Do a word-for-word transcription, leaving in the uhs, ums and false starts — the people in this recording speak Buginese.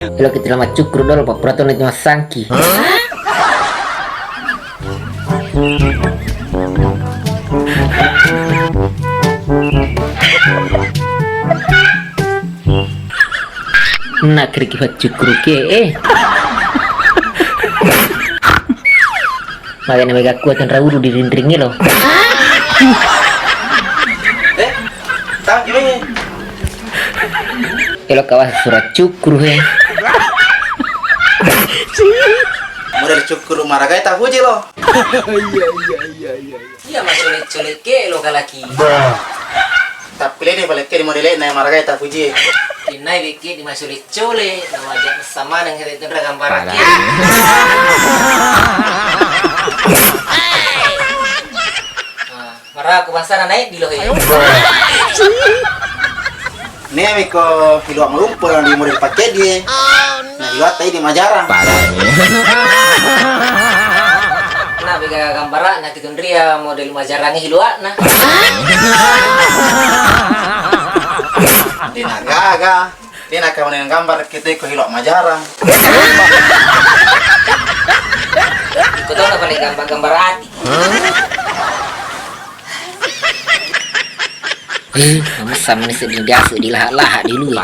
Elo kita maccukkuru dolo, pappura tona massangki. Nak riki paccukkuruke, eh. Magana mega kuat tenra ulu di rinringi lo. Eh, tangki lo. Elo kawas surat cukkuru he. Model cukkuru maragai tapuji lo. Iya, iya, iya, iya, iya. Iya, macole-cole ke lo kalaki. Tapi lede palekke di modele na maragai tapuji. Innai bekke di macole-cole, na wajah sama dengan itu gambar. Maraku bangsana naik di lohe. Nia miko hiluak malumpo di model pakeddi. Nah, hiluak tai di majarang. Parani. Nah, bega gambarak na kitundria model majarangi hiluak na. Dina gaga. Tena kamu gambar kita ko hiluak majarang. Iko tau na paling gambar-gambar ati. Eh, masa meni seddi diasu di laha-laha di lui.